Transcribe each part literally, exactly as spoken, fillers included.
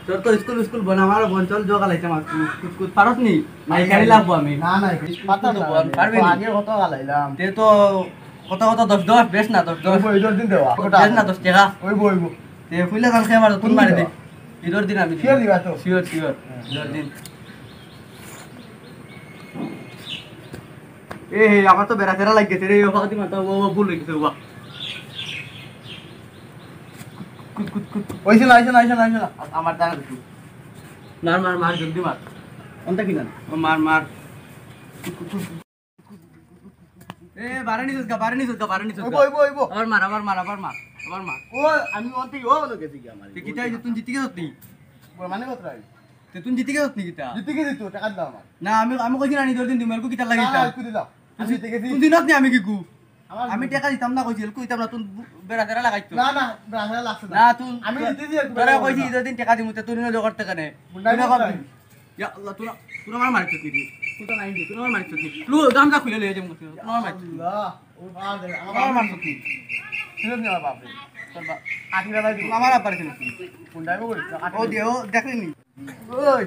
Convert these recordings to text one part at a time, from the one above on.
তোর তো school school বন, আমার বন, চল জোগা লাইতাম আর কুত কুত কুত পারস নি? না, এখানে লাগবো আমি। না, না, এখানে পারতাম না। বল, পারবি নি? আগে কত গালাইলাম। তে তো কত কত দশ দশ, বেশ না দশ দশ? ওই দশ দিন দেওয়া। বেশ না দশ টাকা? ওই বই, ওই বই। তে ফুইলা জান খেয়ে মারো, তুমি মারি দে। ঈদর দিন আমি দিবা তো? Sure, sure. হ্যাঁ। ঈদর দিন। এ হে, আমার তো বেড়া তেরা লাগতেছে রে, ও ফাতিমা তো ও, ও ভুল হয়ে গেছে, বাবা। কুত, কুত, কুত, কুত। ওইসে না, ওইসে না, ওইসে না, ওইসে না। আ-, আমার দাঁড়া একটু। মার, মার, মার, জলদি মার। কোনটা কিনা? ও মার, মার। এ, বারে নিছস গা, বারে নিছস গা, বারে নিছস গা। ওইবো, ওইবো, ওইবো। আবার মার, আবার মার, আবার মার, আবার মার। ও, আমি ওতে ও হলো গেছি গিয়া মারি। তুই কিতা হইছে? তুই জিতে গেছস তুই? বল, মানে কত রাই? তুই, তুই জিতে গেছস নি কিতা? জিতে গেছি তো, টাকা দিলাম আমার। না, আমি, আমি কইছি না, নিজের দিন দিমু, এরকম কিতা না, লাগিতা? না, একটু দিলাম। আমি তুই, জিতে গেছি। তুই দিনত নি আমি কি কু? আমার আমি টাকা দিতাম না কইছি, এলকু দিতাম না, তুই বেড়া তেরা লাগাইতো। না, না, বেড়া তেরা লাগছে না। না, তুই আমি জিতে দিছি একটু তোরা বেড়া কইছি, লাগছে না। ঈদর দিন টাকা দিমু, তে তোর ইনো জোগাড় টাকা নে। মুন্ডা তুই না মুন্ডা। করবি। ইয়া আল্লাহ, তুই না, তুই আমার মারিস কি? তুই তো নাই রে, তুই আমার মারিস কি? লু, গামছা খুলে লইয়া যাবো, তুই আমার মারিস কি? আল্লাহ, ও বাদ দে, আমার তুই আমার মারিস কি? ছেড়ে দে আমার বাপরে। তোর বাপ, আটি বেলা দিব। আমার আব্বার কেন? মুন্ডা মুন্ডা। ও দে, ও দেখলি নি? ওই,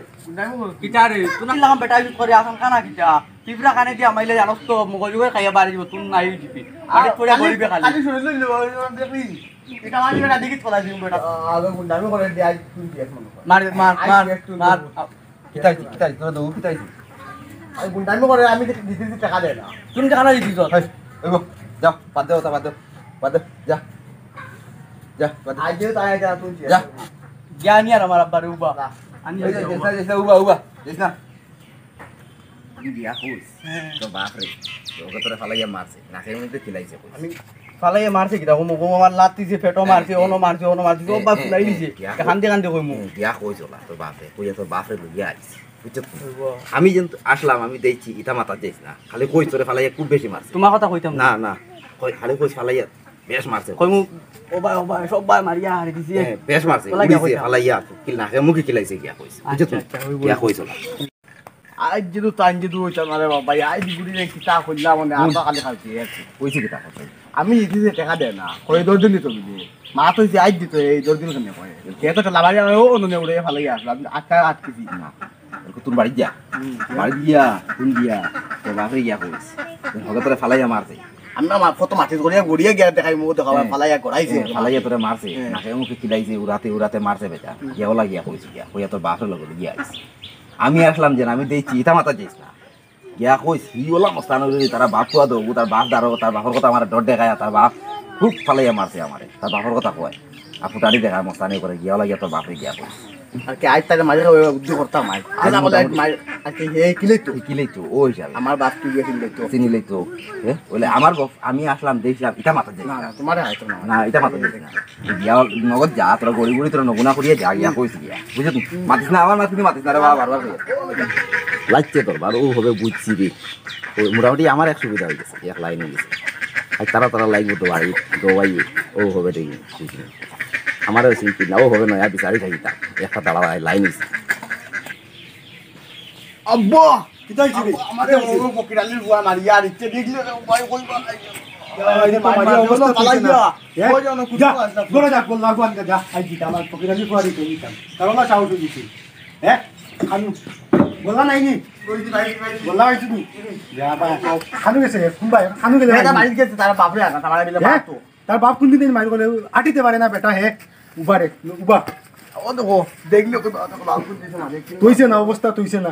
কিতা রে? তুই না লাগাম বেটা ইউজ করে আসাম খানা কিতা? টিপরা খানে দিয়া মাইলে জানোস তো, মুগল যুগের খাইয়া বাড়ি দিব, তুই নাই দিবি। আরে তোরা গরিবে খালি। খালি শুনে লইল, দেখবি? এটা মারি বেটা, দেখি তোলা দিবি বেটা। আগে গুন্ডামি করে দিয়া, তুই দিয়ে মনে কর। মার, মার, আই মার, দিয়ে তুই মার। দেবো। কিতা হইছে, কিতা হইছে? তোরা দৌড় কিতা হইছে? আমি গুন্ডামি করে, আমি দিতে দিতে টাকা দেয় না। তুমি টাকা না দিতে চল। হেই, ওই গো, যাও, বাদ দে, ওটা বাদ দে। বাদ দে, যা। যা, বাদ দে। আজ যে তাই যা, তুই যা। যা। জ্ঞানী আর আমার আব্বারে উবা। যা। আমি ওই যে, যাই যাইস না, যাইস না, উবা, উবা, যাইস না। তুই বিয়া কইস? হ্যাঁ। তো বাপ রে, তোকে তোরা ফালাইয়া মারছে, নাকের মধ্যে খিলাইছে কইস। আমি ফালাইয়া মারছে কিতা? কমু, কমু আমার লাত্তি যে পেটো হ্যাঁ, মারছে, হ্যাঁ। অনো মারছে, অনো মারছে, হ্যাঁ, সব বাপ হ্যাঁ, ফুলাই হ্যাঁ, দিছে। বিয়া কইস। কান্দে কান্দে কইমু। হ্যাঁ, বিয়া কইস ওলা, তোর বাপরে, কইয়া তোর বাপরে লইয়া আইস। বুঝছো তো? ওইবো। আমি যেন আসলাম, আমি দেখছি, ইটা মাথা যাইস না। খালি কইস তোরে ফালাইয়া খুব বেশি মারছে। তোমার কথা কইতাম না। না, না, কই, খালি কইস ফালাইয়া বেশ মারছে। কইমু, ও ভাই, ও ভাই, সব ভাই মারিয়া হারি দিছি। হ্যাঁ, বেশ মারছে, ফালাইয়া উড়িছে, কইতাম। ফালাইয়া, কিল নাকে মুখে কিলাইছে গিয়া কইস। আচ্ছা, বুঝছো তো? আচ্ছা, ওই গিয়া বলছি। কইস ওলা। আইজ যদি তাইন যদি ওইটা না রে বাবা, আইজ গুড়ি রে কিতা করলাম, মানে, আর তো খালি খালছি, এক। কইছে কিতা করছে? আমি ইদি যে টাকা দেয় না, কই দশ দিন দিত বুঝি। মা তো যে আইজ দিত, এই দশ দিন কেন কয়? কে তো ঠেলা বাড়ি, ও, ও, নুনে উড়ে ফালাই আসলো, আমি আটকা আটকেছি। না, ওর কুতুর বাড়ি যা। হুম। বাড়ি গিয়া, কোন গিয়া, তোর বাপরে গিয়া কইস। তোর হগে তোরে ফালাইয়া মারছে। আমি না মা-, কত মাটির গড়িয়া, গড়িয়া গিয়া দেখাই, মুখ দেখা, হ্যাঁ। ফালাইয়া গড়াইছে। হ্যাঁ, ফালাইয়া তোরে মারছে। হ্যাঁ। নাকে মুখে কিলাইছে, উড়াতে, উড়াতে মারছে বেটা। হুম। গিয়া ওলা গিয়া কইস গিয়া। কইয়া তোর বাপরে লগে গিয়া আইস। আমি আসলাম যে আমি দেখছি, ইটা মাথা যাইস না। গিয়া কইস, হি ওলা মস্তান অইলো নি, তারা বাপ কুয়া দেবো, তার বাপ দাঁড়ো, তার বাপর কথা আমার ডর দেখায়, তার বাপ খুব ফালাইয়া মারছে আমারে, তার বাপর কথা কয়। আর ফুটানি দেখায় মস্তানি করে, গিয়া ওলা গিয়া তোর বাপরে গিয়া কইস। আর কি আইজ তারে মাঝে খাবে বুদ্ধি করতাম আইজ। আইজ আজ আমাদের মোটামুটি মাই-, আর কি হে কিলে তো। হে কিলে তো, ওই যাবে। আমার বাপ তুই গিয়ে কিলে তো। চিনিলে তো। হ্যাঁ? বলে আমার বাপ, আমি আসলাম, দেখলাম, ইটা মাথা যাইস না, না। না, তোমারে আইতো না। না, ইটা মাথা যাইস না। গিয়া নগদ যা, তোরা গড়ি গড়ি তোরা নগুনা করিয়া যা, গিয়া কইস গিয়া। বুঝছো তুমি? মাতিস না, আমার মাতিস না, মাতিস না রে বাবা, বারবার কইয়া। লাগছে তোর বার, ও হবে বুঝছি রে। ও মোটামুটি আমার এক সুবিধা হয়ে গেছে, এক লাইন হয়ে গেছে। আর তারা তারা লাইন মতো বাড়ি, দোয়াই, ও হবে দেখি, বুঝলি? আমারও সিম্পল না, ও হবে নয়া বিচারি থাকি তা। একটা দাঁড়া লাইন হয়েছে। আব্বা! কিতা হইছে রে? আব্বা, আমারে ও ফকির আলীর বুয়া মারিয়া আর ইচ্ছে দেখলে রে, উপায় কইবা নাই। এই যে মারিয়া অবস্থা ফালাইয়া। হ্যাঁ? কই যাও না, যা, কুত্তা আছে। ঘরে যা, গোল্লা গুয়ান যা। আই দিতা আমার ফকির আলীর বুয়া দিতে দিতাম। কারণ না সাহস দিছি। হ্যাঁ? খানু। গোল্লা নাই নি? ওই যে ভাই, ভাই। গোল্লা হইছে নি? যা ভাই। খানু গেছে, কোন ভাই? খানু গেলে এটা ভাই। বাড়িত গেছে, তারা বাপরে আনা, তারা বিলে হ্যাঁ? মারতো। তার বাপ কোনদিন দিন মারি বলে, আটিতে পারে না বেটা, হে, উবারে, উবা। ও দেখো, দেখলে তো বাপ কোন দিন মারে, কি তৈছে না, অবস্থা তৈছে না।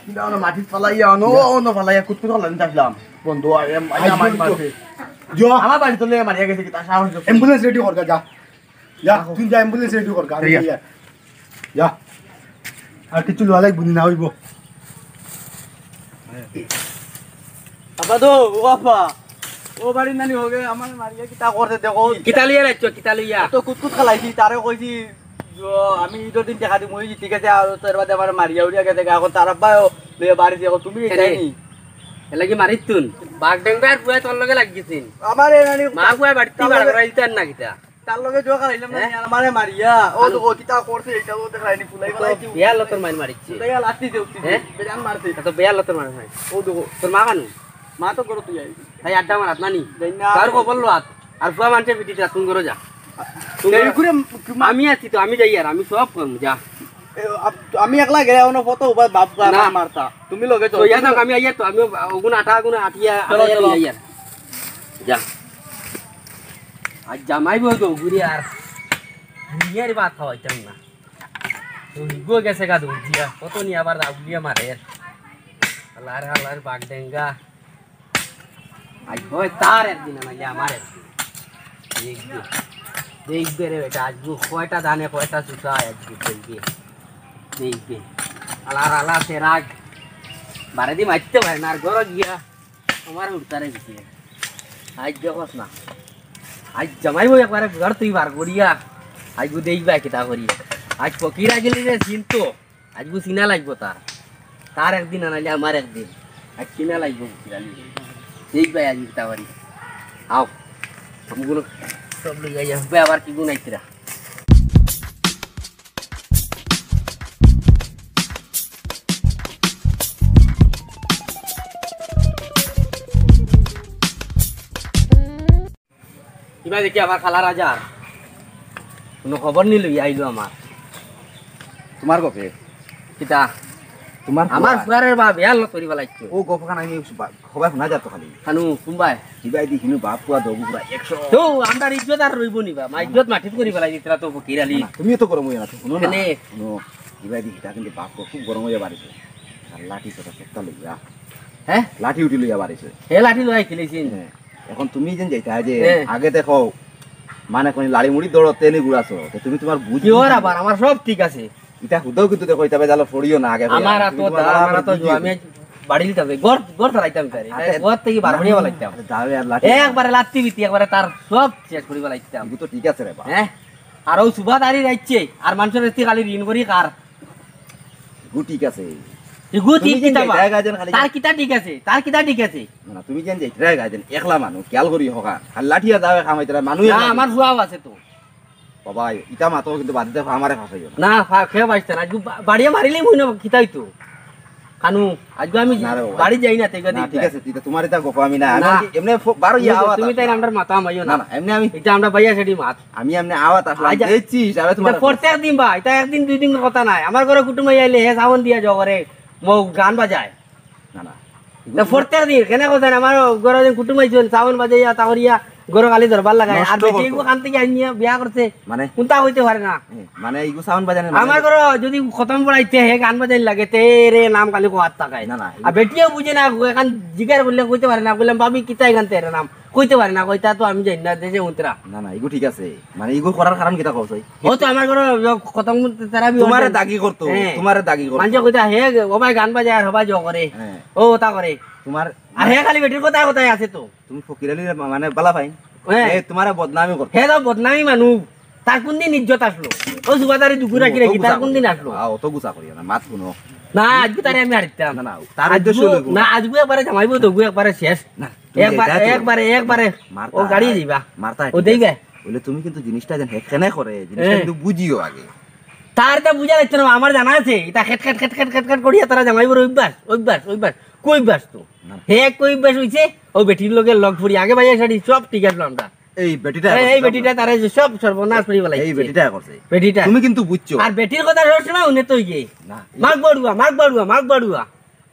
কিনা ওনো মাটিত ফালাইয়া, আনো, ওনো ফালাইয়া, কুতকুত ফালাইয়া নিতে আসলাম। বন্ধু, আরে, আরে, আই, আমার বন্ধু। মারছে। যা। আমার বাড়ি তো লেগে মারিয়া গেছে, কি তার সাহস দেখো। অ্যাম্বুলেন্স রেডি কর, যা। যা, রাখো। তুই যা, অ্যাম্বুলেন্স রেডি কর, গাড়ি যা। যা। যা। আর কিছু লওয়া লাগবো নি, না হইব। আপা তো, ও আপা। ও বাড়ির নানি হোগে, আমার মারিয়া কিতা করছে দেখো। কিতা লইয়া রাখছো, কিতা লইয়া? তো কুতকুত খালাইছি, তারে কইছি, "ও, আমি ঈদর দিন টাকা দিমু, ওই ঠিক আছে, আর তো এর বাদে আমার মারিয়া উড়িয়া গেছে, এখন তার আব্বাও লইয়া বাড়ি যাবো, তুমি কেনে? যাইনি?" এর লাগি মারিত তুন। বাঘ ডেঙ্গার বুয়া তোর লগে লাগিছিল। আমার এ নানি মা বুয়া বাড়িতে তার বার লগে করাইতে আর না কিতা? তার লগে জোয়া খাইলাম না, হ্যাঁ? আমারে মারিয়া। ও তো ও কিতা করছে, এটা ও দেখায়নি, ফুলাই তো ফালাইছে। বিয়ার লতর মার মারিছে। ফুলাই লাঠি দে উঠি। হ্যাঁ? বেজান মারছে। তা তো বিয়ার লতর মার মারিছে। ও দেখো। তোর মা কানু? মা তো করো তুই আই। তাই আড্ডা মারাত নানি। যাই না। তার খবর লো আত। আর ফুয়া মানছে পিটি রাতুন করো যা। এই করে আমি আছি তো, আমি যাই আর, আমি সব করমু, যা। এ, আপ-, আমি একলা গেলে অনো ফটো উবা বাপ না। মারতা। তুমি লগে চলো। তো ইয়া যাক, আমি আইয়ার তো, আমি ওগুন আটা, ওগুন আটিয়া, চলো, আটিয়া চলো। লই আইয়ার। যা। আজ জামাই বউ তো ঘুরি আর দুনিয়ার ভাত খাওয়াইতাম না। তো হিগো গেছে গা দৌড় দিয়া, কত নি আবার রাগুলিয়া মারে। আল্লাহর, আল্লাহর বাগডেঙ্গা। আজ হয় তার একদিন, নাইলে আমার একদিন। দেখবে, দেখবে রে বেটা, আজগু কয়টা ধানে কয়টা চুষা হয়, আজগু দেখবে, দেখবে। আলার আলা সে রাগ, বারে দি মারতে পারে না, আর ঘরো গিয়া আমার উঠতারে দিছে। আজ দেখোস না, আজ জামাই বউ একবারে ঘর তুই বার করিয়া, আজগু দেখবে কিতা করি। আজ ফকির আগিলি রে চিনতো, আজগু চিনা লাগবো তার। তার একদিন আনাইলে আমার একদিন। আজ চিনা লাগবো ফকির আলী। দেখবে আজ কিতা করি। আও, আমগুলো সব লইয়া যাবে, আবার কি গুনাইতরা। কিবা দেখি আমার খালা রাজার কোনো খবর নি লইয়া আইলো আমার। তোমার গপে? কিতা? তোমার আমার ফুয়া? ফুয়ারের বা বেয়াল করি বেলাইছো। ও গপখান আমি বা-, খবর শোনা যাতো খালি। খানু, কুম্বাই? কিবা দি হিনু বাপ ফুয়া দগু পুরা একশো। তো, আমরার ইজ্জত আর রইবো নি বা? মা ইজ্জত মাটিত করি বেলাই দিতরা তো ফকির আলী। না, তুমিও তো গরম হইয়া না, তো শুনো না। কেনে? শুনো, কিবা দি হিটা কিন্তু বাপ ফুয়া খুব গরম হইয়া বাড়িছে। আর লাঠি ছোটা একটা লইয়া। হ্যাঁ? লাঠি উঠি লইয়া বাড়িছে। হে লাঠি লইয়া খেলেছি। হ্যাঁ। এখন তুমি যেন যাইতা যে হ্যাঁ। আগে দেখো, মানে কোন লাড়ি মুড়ি দৌড়ো, তেনে গুড়াছো। তো তুমি তোমার বুঝ কিওর আবার, আমার সব ঠিক আছে। এটা হুদাও কিন্তু দেখো, এটা বেজালো ফড়িও না আগে। আমার আর তো তুমি তোমার দাঁড়া, আমার আর তো বুঝিও। আমি বাড়ি দিতে হবে। ঘর, ঘর ছাড়াইতাম পারি। আরে, ঘর থেকে বার করিয়া বেলাইতাম। আরে, যাও আর লাঠি। একবারে লাত্তি বিতি, একবারে তার সব শেষ করিয়া বেলাইতাম। কিন্তু ঠিক আছে রে বা। হ্যাঁ? আর ও সুবাদারি রাইছে, আর মানুষের কাছে খালি ঋণ করি কার? ইগু ঠিক আছে। ইগু তুমি ঠিক যেন কিতা বা? যাইতায় গাজেন খালি তার কিতা ঠিক আছে? তার কিতা ঠিক আছে? না, তুমি যেন যাইতায় গাজেন, একলা মানুষ, খেয়াল করি হকা। আর লাঠিয়া দাও, কামাইতারা মানুষ না, একলা। আমার ফুয়াও আছে তো। বাবা, ইটা মাতো কিন্তু বাদ দে, আমারে ফাঁসাইও না। না, ফা-, খেয়ে পাইছে না। আজকে বা-, বাড়িয়ে মারিলেই মনে হয় কিতাই তো। খানু, আজকে আমি না রে বাবা। বাড়ি যাই না, তেগা না, দিই ঠিক ভাই। আছে, ঠিক আছে, তোমার এটা গপ আমি না। আমি না। এমনি ফো-, বারো ইয়া তুমি, আওয়াত তুমি আসলাম। তাই আমরা মাথা মাইও না। না, না, এমনি আমি এটা আমরা বাইয়া সেটি মাত। আমি এমনি আওয়াত আসলাম, আচ্ছা, দেখছি, হিসাবে তোমার এটা প্রত্যেক দিন বা, এটা একদিন দুই দিন কথা নাই। আমার ঘরে কুটুম আইলে হে সাউন্ড দিয়া জগরে, মো গান বাজায়। না, না। তা প্রত্যেক দিন, কেনে কথা না, আমার ঘরে যে কুটুম আইছন, সাউন্ড বাজাইয়া, তা করিয়া, ঘরে খালি দরবার লাগায়। নষ্ট আর বেটি করতো। এগু কান থেকে আনিয়া বিয়া করছে, মানে? কোনটা হইতে পারে না। এ, মানে, এগু সাউন্ড বাজানে মানে? আমার ঘরে যদি খতম পড়াইতে, হে গান বাজাইন লাগে, তে রে নাম খালি কোয়াত তাকায়। না, না, আর বেটিও বুঝে না, এখন জিজ্ঞাসা করলে কইতে পারে না, কইলাম, "ভাবি, কিতা এখান তে রে নাম?" কইতে পারে না, কইতা তো আমি জানি না, দেশে উন্তরা। না, না, এগু ঠিক আছে। মানে, এগু করার কারণ কিতা কও চাই? ও তো আমার ঘরে খতম তারা বি তোমারে হইছে। দাগি করতো, হ্যাঁ। তোমারে দাগি করতো। মানছে কইতা, "হে, ও ভাই গান বাজায় আর হবাই জো করে।" হ্যাঁ। ও তা করে। তোমার আর হে খালি বেটির কথায় কথায় আছে তো। তুমি ফকির আলীর মা-, মানে বালা পাইন। হ্যাঁ। এ, তোমারে বদনামি করতো। হে তো বদনামি মানুষ। তার কোন দিন ইজ্জত আসলো? ও সুবাদারি দুগুরা কি ও, রেখি, অত তার গুছা কোন দিন করিও না। আসলো? আ, অত গুছা করিও না, মাত শুনো। না, আজকে তারে আমি হারিতাম। না, না, তার আজকে উদ্দেশ্য লইবো। না, আজকে একবারে জামাইবো, তবু একবারে শেষ। না, তুমি একবার, যাইতায় তো। একবারে, একবারে। মারতা ও গাড়ি আয়, দিবা। মারতা ও ঠিক দেইবে। আছে। বলে তুমি কিন্তু জিনিসটা যেন হেখানে করে, জিনিসটা হ্যাঁ। কিন্তু বুঝিও আগে। তার এটা বুঝা লাগতো না, আমার জানা আছে। এটা খেট, খেট, খেট, খেট, খেট, খেট করিয়া তারা জামাইবর অভ্যাস, অভ্যাস, অভ্যাস। কই অভ্যাস তো? না। হে কই অভ্যাস হইছে? ও বেটির লগে লগ ফুরি। আগে ভাইয়া শাড়ি সব ঠিক আসলো আমরা। এই বেটিটা এই, এই করছে বেটিটা সব। তারা যে সব সর্বনাশ করি ফেলাইছে। এই বেটিটা করছে। বেটিটা। তুমি কিন্তু বুঝছো। আর বেটির কথা সবসময় উনি তো ইয়ে। না। মাগ বাড়ুয়া, মাগ বাড়ুয়া, মাগ বাড়ুয়া।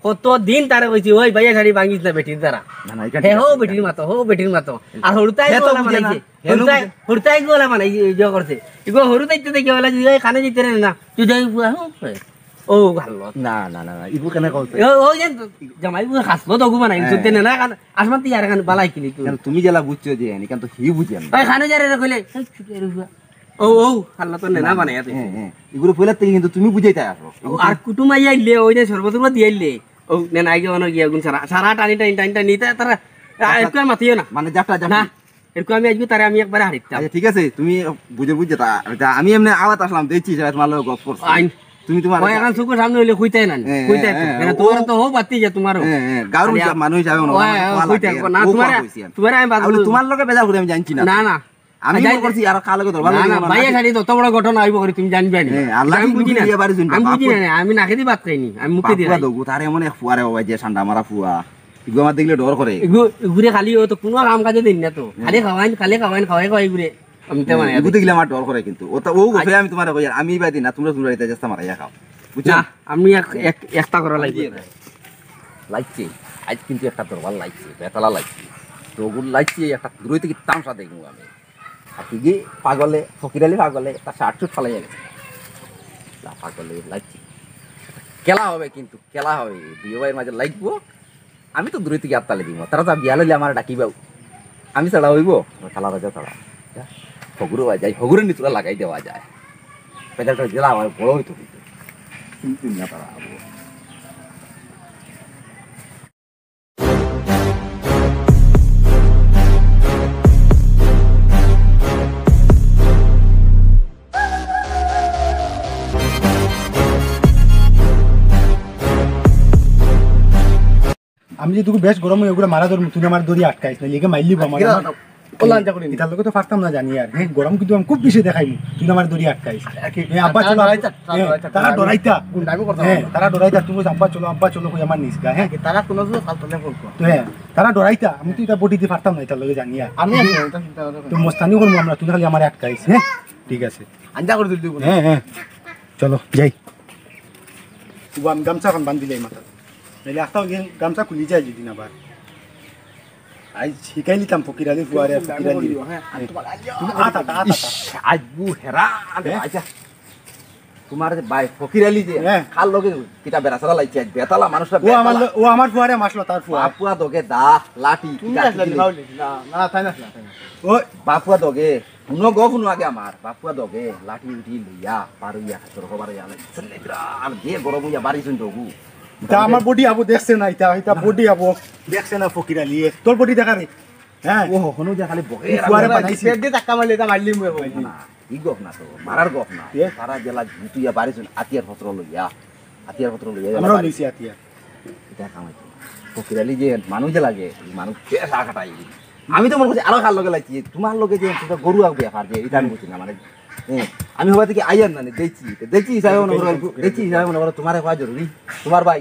কত দিন তারে কইছি, "ওই ভাইয়া শাড়ি ভাঙিস না বেটির দ্বারা।" না, না, এটা হে ঠিক হো আছে, বেটির এটা মাতো, হো বেটির মাতো। আর হরুতাই হে তো গোলা বুঝে না, বানাইছে। হে নো হরুতাই, বুঝে। হরুতাই গোলা বানাইছে, ইয়ে করছে। ইগো হরুতাই তো দেখে বলে, "তুই ওই কানে যেতে রে না, তুই যাই বুয়া, হো।" ও ভালো। না, না, না, না, ইবু কেনে কইছে? ও, ওই যে জামাই বুয়া হাসলো তো গো বানাই, হ্যাঁ। তুই নে না, কান, আসমান তুই আর কান বালাই কিনি তুই। কেন তুমি জেলা বুঝছো যে, এনে কেন তো হি বুঝে না। ওই কানে যারে রে কইলে, "এই চুপ রে বুয়া।" ও, ও, আল্লাহ তো নেনা বানাইয়া দিছে। হ্যাঁ, হ্যাঁ। এগুলো পয়লা থেকে কিন্তু তুমি বুঝাইতে আসো। ও, আর কুটুম আইয়া আইলে, ওই যে শরবত টরবত দিয়া আইলে, ও, নেনা আগে অনো গিয়া গুন সারা, সারা টানি, টানি, টানি, টানি, তা-, তারা, আ, আচ্ছা, একটু আর মাতিও না। মানে, যাত্রা, যাত্রা। না, এরকম আমি আজকে তারে আমি একবারে হারিতাম। আচ্ছা, ঠিক আছে, তুমি বুঝে বুঝে তা, তা আমি এমনি আওয়াত আসলাম, দেখছি, যে তোমার লগে গপ করছি। আইন। তুমি তোমার ওই এখন চোখের সামনে হইলে কইতাই না, হ্যাঁ, কইতাই হ্যাঁ, তো। হ্যাঁ, কেন ও তোমার তো হো বাতি যে তোমারও। হ্যাঁ, হ্যাঁ, গাউর আরে, মানুষ যাবে না, ওই, ওই, কইতাই লাগে। না, ও তোমার, কইছি আমি। তোমার আমি বাদ আর বলে বলি। তোমার লগে বেজার করে আমি জানছি না। না, না। আমি যাই মনে করছি আর কালো কথা, না, ভালো না, লাগে না। ভাইয়া শাড়ি তো অত বড় ঘটনা আইব করে তুমি জানবে না। হ্যাঁ, আল্লাহ আমি কি বুঝি লুকিয়ে না। দিয়ে বাড়ি শুনতে? আমি বুঝি বাপ না, আমি নাকে দি ভাত খাইনি, আমি মুখে বাপ দি ফুয়া খাই। দগু, তারে এমন এক ফুয়ারে ও ভাই যে ঠান্ডা মারা ফুয়া। ইগু আমার দেখলে ডর করে। ইগু, ইগুরে খালি ও তো কোনো কাম কাজে দিন না তো। হ্যাঁ। খালি খাওয়াইন, খালি খাওয়াইন, খাওয়াই খাওয়াই ইগুরে। আমি তো মানে এগুতে গেলে আমার ডর করে কিন্তু। ওটা ও গোপে আমি তোমারে কই, আর আমি বাদি না, তোমরা তোমরা এটা চেষ্টা মারাইয়া খাও। বুঝছো? না, আমি এক, এক, একটা করা লাগবে। লাগছে, আজ কিন্তু একটা দরবার লাগছে, বেতালা লাগছে। তো ওগুলো লাগছে, একটা দূরই থেকে তামসা দেখবো আমি। আর কি কি পাগলে, ফকির আলী পাগলে, তার শার্ট শুট ফালাইয়া গেছে। না, পাগলে লাগছে। খেলা হবে কিন্তু, খেলা হবে। দুই ভাইয়ের মাঝে লাগবো। আমি তো দূরে থেকে আত্তালে দিব। তারা যা বিয়া লইলে আমার ডাকিবাও। আমি ছাড়া হইব? তালা রাজা তালা। হগুরে বাজাই, হগুরে নিচুলা লাগাই দেওয়া যায়। পেডালটা দিলা আমার বড় হইতো কিন্তু। কিন্তু না তারা আবু। আমি যে তোকে বেশ গরম হয়ে ওগুলো মারা ধরবো, তুই আমার দড়ি আটকাইস না, লিখে মাইলি আমার। ওলা আনজা করি নি। ইতার লগে তো পারতাম না জানি আর, হ্যাঁ, গরম কিন্তু আমি খুব বেশি দেখাইমু, তুই আমার দড়ি আটকাইস। হ্যাঁ, আব্বা তারা চলো, ডরাইতা, তারা হ্যাঁ, ডরাইতা। তারা ডরাইতা। গুন্ডামি করতাম হ্যাঁ, আমরা। তারা ডরাইতা, তুমি আব্বা চলো, আব্বা চলো, কই আমার নিস গা, হ্যাঁ। তারা কোনো সময় ফালতু না বলতো। তো হ্যাঁ, তারা ডরাইতা, আমি তো এটা বডি দিয়ে পারতাম না, ইতার লগে জানি আর। আমি আছি, ওটা চিন্তা করো না। তো মস্তানি করবো আমরা, তুই খালি আমার আটকাইস, হ্যাঁ, ঠিক আছে। আনজা করে দিলি। হ্যাঁ, হ্যাঁ, চলো যাই। ও, আমি গামছা এখন বান্ধিলাই মাথা। নাইলে একটা ওই গামছা খুলি যায় যদি না বার। আই শিখাই নিতাম ফকির আলী ফুয়ারে, ফকির আলী। হ্যাঁ, আর তোমার আলী। তুমি আতা, আতা, আতা। ইস, আইবু হেরা, আরে হ্যাঁ? আচ্ছা। তোমার যে ভাই ফকির আলী যে, হ্যাঁ। কার লগে কিতা বেড়াছাড়া লাগছে, আজ বেতালা মানুষটা ও আমার বেতালা। লো-, ও আমার ফুয়ারে মাসলো, তার ফুয়া। বাপুয়া দগে দা, লাঠি, তুমি কিতা আসলে কিতা বাউলি? না, না, তাই না, তাই না। ও বাপুয়া দগে। হুনো গো, হুনো আগে আমার, বাপুয়া দগে, লাঠি উঠি লইয়া, পার হইয়া, তোর খবর হইয়া, চলে যা, আর যে গরম হইয়া বাড়ি শুন দগু। ইতা আমার বডি আবো দেখছে না, ইতা, ইতা বডি আবো দেখছে না ফকির আলী, এ, তোর বডি দেখা রে। হ্যাঁ। ও, হনো যা খালি বকে, এই ফুয়ারে বানাইছি। পেট দিয়ে ধাক্কা মারলে, ইতা মারলি মুয়ে বলবো না। না, ই গপ না তো, মারার গপ না। এ? তারা জেলা তুইয়া বাড়ি শুন, আতিয়ার পত্র লইয়া, আতিয়ার পত্র লইয়া, আমরাও বাড়ি। লইছি আতিয়ার। ইতা কামাই তো। ফকির আলী যে মানুষ যে লাগে, ই মানুষ বেশ আঘাত আই। আমি তো মনে করছি আরো কার লগে লাগছি, তোমার লগে যে একটা গরু আগ ব্যাপার যে, এটা আমি বুঝছি না, মানে, এ, আমি হবা থেকে আইয়ার না, দেখছি, দেখছি হিসাবে মনে করো, দেখছি হিসাবে মনে করো, তোমারে কওয়া জরুরি, তোমার ভাই,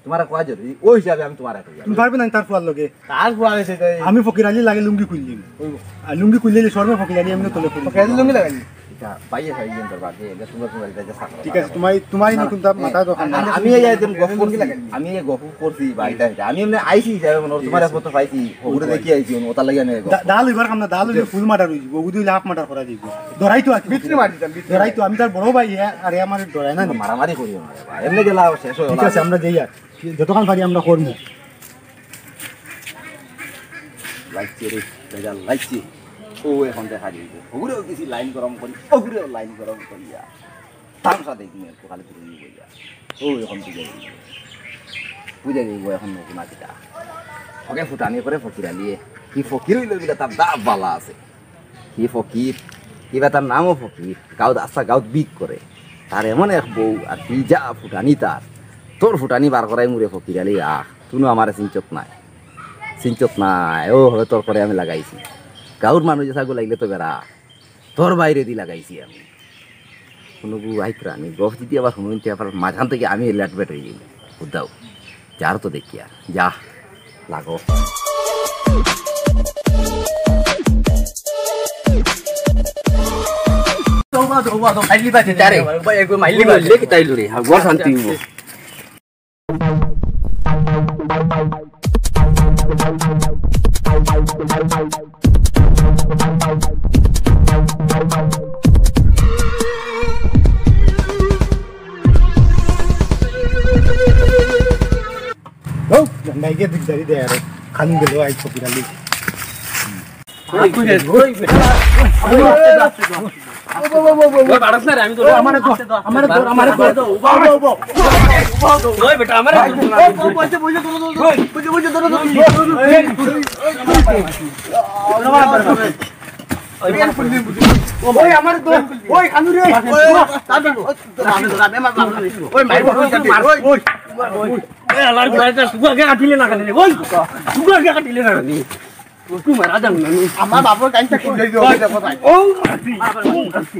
তোমারে কওয়া জরুরি, ওই হিসাবে আমি তোমারে কই। তুমি পারবে না তার ফুয়ার লগে? তার ফুয়ার আছে তাই। আমি ফকির আলী লাগে লুঙ্গি খুললিম। ওই। আর লুঙ্গি খুললে শর্মে ফকির আলী এমনি তলে পড়ি। ফকির আলী লুঙ্গি লাগাইলি? এটা বাইরে খাই দিন তোর বাদে, এটা সুন্দর সুন্দর, এটা যে সাদা। ঠিক আছে, তোমার, তোমার না, না। কোনটা এ, মাথা দোকান আর না। আমি এই একদম গফ করছি, আমি এই গফ করছি, বা এটা, এটা। আমি এমনি আইছি হিসাবে মনে হয়, তোমার একমাত্র পাইছি, ওগুলো দেখি আইছি, ওটার লাগি আমি গফ দা-, দাল এবার খাম না, দাল হইলে ফুল মার্ডার হইব, ওগুলো হইলে হাফ মার্ডার করা যাইব। ডরাই তো আর কি ভিতরে মারি দিতাম, ভিতরে। ডরাই তো, আমি তার বড় ভাই, হ্যাঁ, আরে আমার ডরায় না। মারামারি করিও না রে ভাই, এমনি গেলা শেষ হয়ে ঠিক আছে, আমরা যাই আর। যতক্ষণ পারি আমরা করবো। লাগছে রে, বেজাল লাগছে। ও এখন দেখা যাইব। ওগুলো কিছু লাইন গরম করি, ওগুলো লাইন গরম করিয়া। তামসা দেখি একটু খালি তুলে নিয়ে যা। ও এখন বুঝে যাইব। বুঝে যাইব এখন নতুন আছে তা। ওকে ফুটানি করে ফকির আলিয়ে। কি ফকির হইল বিলা তার দাব বালা আছে। কি ফকির? কিবা তার নামও ফকির। গাউত আস্তা গাউত বিক করে। তার এমন এক বউ আর কি যা ফুটানি তার। তোর ফুটানি বার করাই মুরে ফকির আলী আহ। তুনু আমারে চিনচত নাই। চিনচত নাই। ও হবে তোর করে আমি লাগাইছি। গাউর মানুষ যে ছাগল লাগলে তো বেড়া। তোর বাইরে দি লাগাইছি আমি। কোনো গু আইতরা নি। গফ যদি আবার শুনুন তে আবার মাঝখান থেকে আমি লেট বেট হয়ে যাই। বুঝাও। যার তো দেখি আর। যা। লাগো। দৌড়া, দৌড়া, দৌড়া, মাইলি বাজে। তারে। ভাই, একবার মাইলি বাজে। লেখি তাইলু রে। হ্যাঁ, ঘর শান্তি হইব। ও, গাইকে দিকদারি দে আরে। খালি গেল আই কপি খালি। ওই, ওই, ওই, ওই, ওই, বাড়াস না রে, আমি তো ও, আমারে ধর, আমারে ধর, আমারে ধর। ওই বেটা, আমারে ধর। ওই, ওই, ওই, ওই, ওই, ওই, ওই, ওই, ওই, ওই, ওই, ওই, ওই, আমারে ধর। ওই, কানু রে। ওই, ওই, ওই, ওই, মার, ওই, ওই, ওই, ওই, এ, আলার গুড়া এটা শুকু আগে কাটিলে না কাটিলে। ওই, শুকু আগে কাটিলে না কাটিলে। তুই মারা যান না, নি। আমার বাপর কাইনটা খুব দেই, ওই দেখো ভাই। ও, মারছি। ও, মারছি।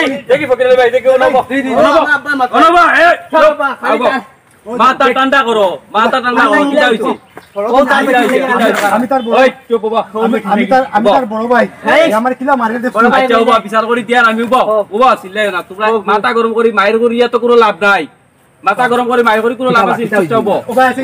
দেখি, দেখি ফকির আলী ভাই, দেখি, অনো বও। অনো বও। অনো বও, এই, চুপ। আব্বা, খালি আব্বা। মাথা ঠান্ডা করো, মাথা ঠান্ডা করো, কিতা অইছে? ও, তার কিতা অইছে? কিতা অইছে? আমি তার বড় ওই, চুপ, বাবা। আমি, আমি তার, আমি তার বড় ভাই। এই। আমার কিলা মারে দে। আচ্ছা, বাবা, বিচার করি দিয়ার আমি, বাবা। বাবা, চিল্লাইও না। তোমরা মাথা গরম করি মাইর করিয়া তো কুনু লাভ নাই। মাথা গরম করি মাইর করি কুনু লাভ আছে? চুপচাপ বও। ও ভাই, আছে।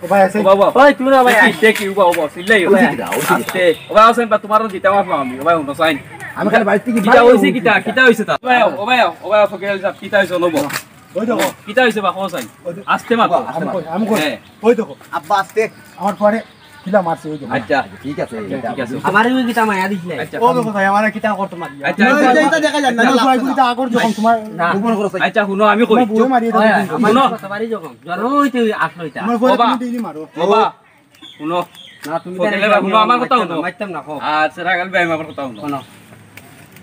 ও ভাই, আছে। ও বাবা। ওই, তুই না ভাই। দেখি, দেখি, ও বাবা, ও বাবা, চিল্লাইও না। ওই দিকে, ওই দিকে। আস্তে। ও ভাই, হোসেন বা, তোমারও জিতা মারলাম আমি। ও ভাই, হুনো চাইন। আমি খালি বাড়ি থাকি কিতা অইছে, কিতা, কিতা অইছে তা? ও ভাই, ও ভাই, ও ভাই, ফকির আলী সাহেব, কিতা অইছে, অনো বও। ওই দেখো। কিতা অইছে বা, কও চাই। ওই দেখো। আস্তে মাতো। আমি কই, আমি কই। হ্যাঁ। ওই দেখো। আব্বা, আস্তে। আমার পরে কিলা মারছে, ওই দেখো। আচ্ছা। ঠিক আছে, আচ্ছা, ঠিক আছে। আমারে ওই কিতা মায়া দিস নাই। আচ্ছা। ও দেখো ভাই, আমারে কিতা করতে মারি। আচ্ছা, না, আচ্ছা। এটা, এটা দেখা যায় না। না, না, না, না। আগর যখন তোমার না। গোপন করো চাই। আচ্ছা, হুনো, আমি কই। তোমার বউয়ে মারিয়ে দেবে। আমার না। কথা বাড়ি যখন, জন্ম হইতে আসলো এটা। তোমার বউয়ে বাবা। তুমি ডেইলি মারো। বাবা। হুনো। না, তুমি ফকির আলী ভাই, হুনো, আমার কথা মারতাম না, হুনো। মারতাম না, কও। আর সেরাগাল ভাই, আমার কথা হুনো। হুনো।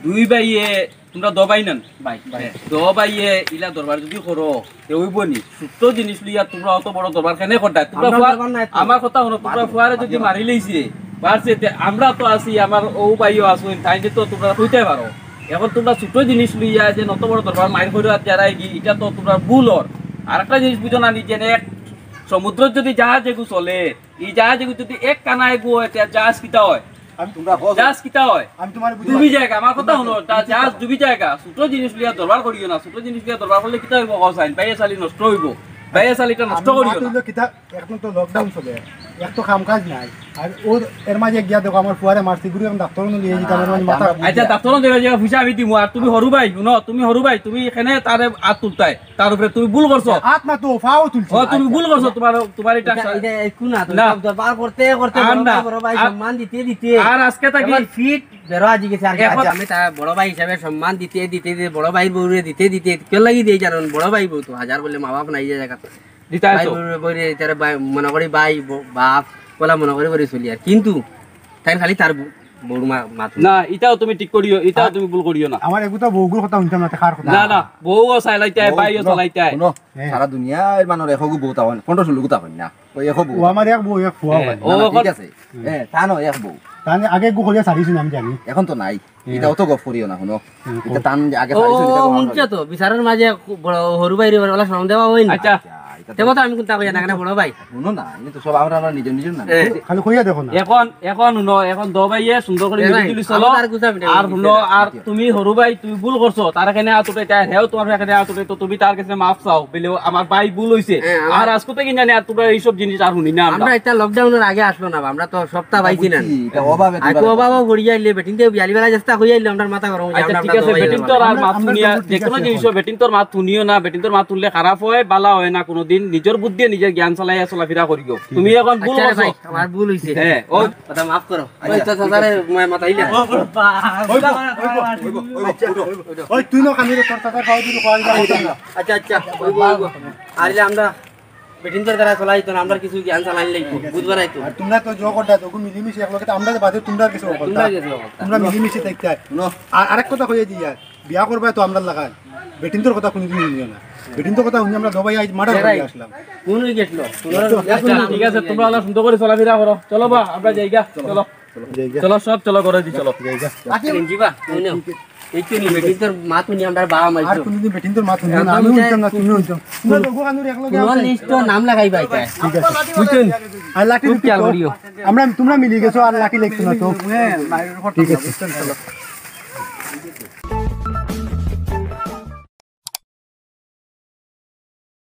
দুই ভাইয়ে, তোমরা দো ভাই নানি? ভাই, ভাই। হ্যাঁ, দো ভাইয়ে ইলা দরবার যদি করো, তে অইবো নি? ছোট্ট জিনিস লইয়া তোমরা অত বড় দরবার কেনে করতায়? তোমরা আমার ফুয়া-, দরবার নাই তো। আমার কথা হুনো, তোমরা ফুয়ারে যদি মারি লইছে, পারছে, তে আমরা তো আছি, আমার অউ ভাইও আছইন, তাইন তো তোমরা কইতায় পারো। এখন তোমরা ছোট্ট জিনিস লইয়া যে অত বড় দরবার মাইর করিয়া যারায় গি, ইটা তো তোমরা ভুল অর। আরেকটা জিনিস বুঝো না নি, যে এক সমুদ্রত যদি জাহাজ এগু চলে, ই জাহাজ এগু যদি এক কানা এগু অয়, তে জাহাজ কিতা অয়? আমি তোমরা কও। জাহাজ কিতা অয়? আমি তোমারে বুঝাই। ডুবি যায়গা, আমার কথা হুনো, তা জাহাজ ডুবি যায়গা। ছোট জিনিস লইয়া দরবার করিও না, ছোট জিনিস লইয়া দরবার করলে কিতা অইবো, কও চাইন? বাইয়ে চালি নষ্ট অইবো, বাইয়ে চালিটা নষ্ট করিও না। কিতা, এখন তো lockdown চলে, এক তো কাম কাজ নাই, আর ওর এর মাঝে গিয়া দেখো আমার ফুয়ারে মারছি, গুরু এখন ডাক্তার নিয়ে যেতে আমার মাথা। আচ্ছা, ডাক্তার নিয়ে যাওয়া পয়সা আমি দিমু, আর তুমি হরু ভাই, হুনো, তুমি হরু ভাই, তুমি এখানে তারে আত তুলতায়। তার উপরে তুমি ভুল করছো। আত না তো, ফাও তুলছি। ও, তুমি ভুল করছো, তোমার, তোমার এটা এটা, এটা একটু না, তুমি না। সব দরবার করতে করতে আর বড় না। ভাই, বড় ভাই আর, সম্মান দিতে দিতে আর আজকে থাকি আমার ফিট বেরো আজি গেছে আর কি। এখন আচ্ছা, আমি তার বড় ভাই হিসাবে সম্মান দিতে দিতে দিতে, বড় ভাইর বউরে দিতে দিতে, কেউ লাগি দিয়ে জানো, বড় ভাই বউ তো হাজার বললে মা বাপ নাই যে জায়গা। দিতে ভাই তো। বউরে, বউরে, তারে ভাই মনে করি ভাই, ব-, বাপ, বলা মনে করি করি চলি আর। কিন্তু তাই খালি তার বউ-, বউর মা-, মাত না, ইটাও তুমি ঠিক করিও, ইটাও আর তুমি ভুল করিও না। আমার এগুতা বউগুর কথা হুনতাম না, তে কার কথা? না, না, বউও চালাইতায়, বউ, ভাইও হুনো, চালাইতায়। হুনো, হ্যাঁ। সারা দুনিয়ার মানুষ একগু বউ তা অয় না, পনেরো ষোলো গুতা অয় না। ওই একো বউ। ও আমার এক বউ, এক ফুয়া হ্যাঁ, অয়। ও না, না, এখন ঠিক আছে। হ্যাঁ, তান এক বউ। তান আগে গু করিয়া ছাড়িছি না, আমি জানি। এখন তো নাই। হ্যাঁ। ইটা অত গফ করিও না, হুনো। হুম, ইটা তান যে আগে ও, ছাড়িছি, ইটা ও, কম হুনছো না। তো, বিচারর মাঝে বড় হরু ভাইরে ওলা শরম দেওয়া অয় না। আচ্ছা। আচ্ছা, ইটা তো তেবো তো আমি কুন্তা কইয়া না, কেন বড় ভাই? হুনো না, ইটা তো সব আমরা, আমরা নিজর নিজর নাম। এ, খালি কইয়া দেখো না। এখন, এখন হুনো, এখন দো ভাইয়ে সুন্দর করি এ ভাই, মিলিজুলি চলো। আমার আর গুছা মিটে আর গেছে। হুনো, আর তুমি হরু ভাই, তুমি ভুল করছো, তার এখানে আত উঠাইতায়, হেও তোমার এখানে আত উঠাইতো, তুমি তার কাছে মাফ চাও, বলে, "আমার ভাই ভুল অইছে।" হ্যাঁ, আমার আর আজকে থেকে জানি আর তোমরা এইসব জিনিস আর হুনি না আমরা। আমরা এটা lockdown-র আগে আসলো না, আমরা তো সপ্তাহ পাইছি না। বুঝছি, এটা অভাবে আগে তোমরা অভাবও পড়ি যাইলে, বেটিনতে বিয়ালি বেলা চেষ্টা করি আইলে, আমরার মাথা গরম অই যায়, আচ্ছা, আমরা ঠিক আছে, দো ভাই বেটিন্তর আর আমরা, মাত আমরা হুনিয়া, তো ঠিক যে কোনো আছে জিনিসও এখন। বেটিন্তর মাত হুনিও না, বেটিন্তর মাত হুনলে খারাপ অয়, বালা অয় না কোনোদিন। নিজর বুদ্ধিয়ে নিজর জ্ঞান চালাইয়া চলাফিরা করিও। তুমি এখন ভুল আচ্ছা রে করছো। ভাই, আমার ভুল অইছে। হ্যাঁ, ও কথা মাফ করো। আচ্ছা। ওই তো চাচারে মা-, মাতাইলে। ও, ও, বা-, ওই তো, ওই তো, ওই তো, ওই তো, ওই তো। ওই তুই না খালি রে, তোর চাচার পাও দিবি, কয় দিবি, আচ্ছা, আচ্ছা, ওই, ওই, ওই। আর ইলে আমরা বেটিন্তর দ্বারা চলাই তো না, আমরা কিছু জ্ঞান চালাই লাগবো, বুঝবার আইতো। আর তোমরা তো জো করতা, তো মিলিমিশি এক লগে, আমরা বাদে তোমরা কিছু করতা। তোমরা কিছু করতা। তোমরা মিলিমিশি থাকতা। হুনো। আর আরেক কথা কইয়া দিয়া, বিয়া করবায় তো আমরার লাখান। বেটিন্তর কথা কোনোদিন হুনিও না। বেটিন্তর কথা হুনি আমরা দো ভাই আইজ মার্ডার করি আসলাম। কোন হয়ে গেছিল? আচ্ছা, ঠিক আছে, তোমরা অলা সুন্দর করি চলাফিরা করো। চলো বা, আমরা যাইগা। চলো। যাইগা। চলো, সব চলো, ঘরে দি চলো। যাইগা। আচ্ছা, রেঞ্জি বা, হুনো। এই তো নি, বেটিন্তর মাত হুনি আমরা বাবা মাই আর তো। কোনোদিন বেটিন্তর মাত হুনিও না, একদম আমি এটা হুনতাম না, তুমিও হুনতাম। তোমরা লোক কানুর এক লগে কোনো আছে। লিস্ট নাম লাগাই ভাই। ঠিক আছে। বুঝছেন? আর লাঠি খুব খেয়াল করিও। আমরা, তোমরা মিলি গেছো আর লাঠি লাগতো না তো। ঠিক আছে। চলো।